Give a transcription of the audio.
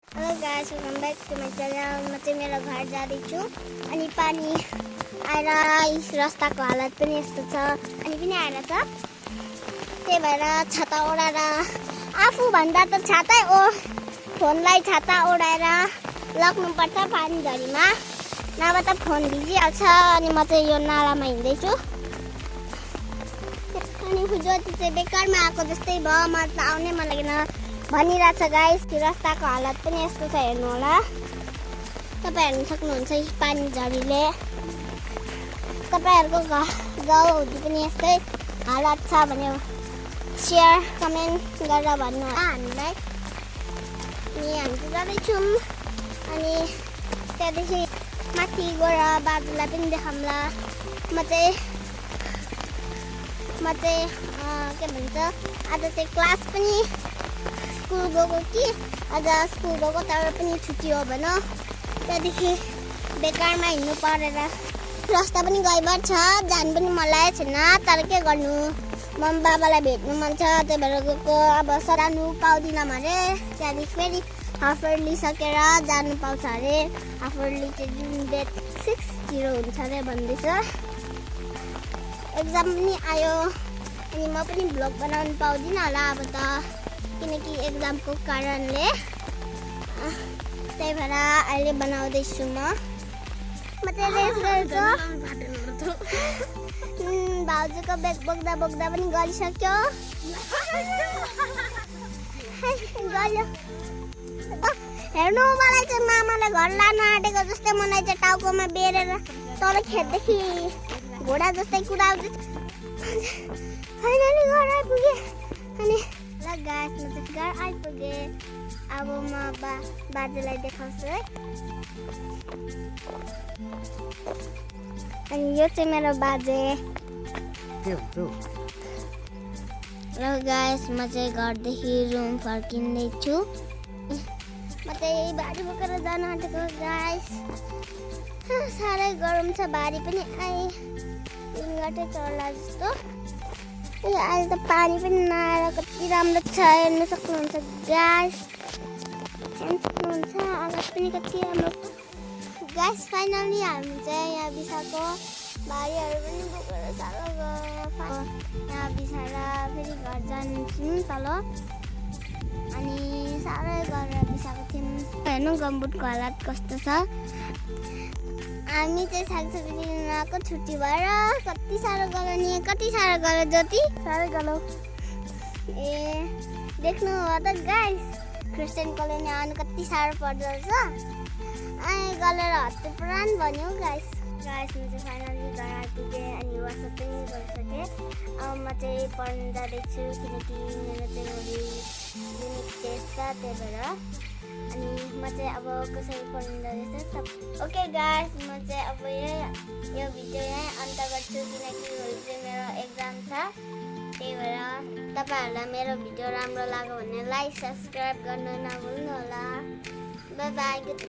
Hello guys, welcome back to my channel. म चाहिँ मेरो घर जाँदैछु अनि पानी आएर रास्ताको हालत पनि यस्तो छ। अनि पनि आएर छ, त्यही भएर छाता ओढाएर आफूभन्दा त फोनलाई छाता ओढाएर लग्नुपर्छ पानी झरीमा, नभए त फोन भिजिहाल्छ। अनि म चाहिँ यो नालामा हिँड्दैछु अनि ज्योति चाहिँ बेकारमा आएको जस्तै भयो। म त आउनै मन लागेन भनिरहेछ गाइस। रास्ताको हालत पनि यस्तो छ, हेर्नु होला। तपाईँ हेर्न सक्नुहुन्छ पानी झरीले। तपाईँहरूको गाउँहरू पनि यस्तै हालत छ भने सेयर कमेन्ट गरेर भन्नु होला हामीलाई। अनि हामी चाहिँ जाँदैछौँ अनि त्यहाँदेखि माथि गएर बाजुलाई पनि देखाउँला। म चाहिँ के भन्छ, आज चाहिँ क्लास पनि स्कुल गएको कि आज स्कुल गएको, तर पनि छुट्टी हो भन। त्यहाँदेखि बेकारमा हिँड्नु परेर रास्ता पनि गइबट छ, जानु पनि मन लागेको छैन, तर के गर्नु, मम्मी बाबालाई भेट्नु मन छ, त्यही भएर गएको। अब जानु पाउँदिनँ अरे। त्यहाँदेखि फेरि हाफ इयरली सकेर जानु पाउँछ अरे। हाफ इयरली चाहिँ जुन डेट 6 हुन्छ अरे भन्दैछ। एक्जाम पनि आयो अनि म पनि भ्लग बनाउनु पाउँदिनँ होला अब त, किनकि एक्जामको कारणले। त्यही भएर अहिले बनाउँदैछु म चाहिँ रेस गरेको। भाउजूको ब्याग बोक्दा बोक्दा पनि गरिसक्यो। गल्यो हेर्नु, मलाई चाहिँ मामाले घर लान आँटेको जस्तै मलाई चाहिँ टाउकोमा बेरेर तल खेतदेखि घोडा जस्तै कुदाउँदै फाइनली घर आइपुगेँ। अनि ल गाइस, म चाहिँ घर आइपुगेँ। अब म बाजेलाई देखाउँछु है। अनि यो चाहिँ मेरो बाजे। र गाइस, म चाहिँ घरदेखि रुम फर्किँदैछु। म चाहिँ भारी बोकेर जान आँटेको गाइस। साह्रै गरम छ, भारी पनि आएँ, घाटै चढ्ला जस्तो। अहिले त पानी पनि नआएर कति राम्रो छ, हेर्नु सक्नुहुन्छ गाइस। हेर्नु सक्नुहुन्छ आकाश पनि कति राम्रो गाइस। फाइनली हामी चाहिँ यहाँ बिसाको भारीहरू पनि बोकेर साह्रो यहाँ बिसाएर फेरि घर जान्छौँ तल। अनि साह्रै गरेर बिसाएको थियौँ। हेर्नु गम्बुटको हालत कस्तो छ। हामी चाहिँ सागसब्जी लिन आएको छुट्टी भएर। कति साह्रो गयो नि, कति साह्रो गयो ज्योति, साह्रै गयो। ए देख्नु हो त गाइस, क्रिस्चियन कलोनी आउनु कति साह्रो पर्दो रहेछ। गलेर हत्ते पुराण भन्यो गाइस। म चाहिँ फाइनली घर आइपुगेँ अनि वाट्सएप पनि गरिसकेँ। अब म चाहिँ पढ्न जाँदैछु, किनकि मेरो चाहिँ युनिट टेस्ट छ, त्यही भएर। अनि म चाहिँ अब कसरी पढ्न जाँदैछ। ओके गाइस, म चाहिँ अब यो भिडियो यहीँ अन्त गर्छु, किनकि भोलि चाहिँ मेरो एक्जाम छ। त्यही भएर तपाईँहरूलाई मेरो भिडियो राम्रो लाग्यो भने लाइक सब्सक्राइब गर्न नभुल्नु होला। By by.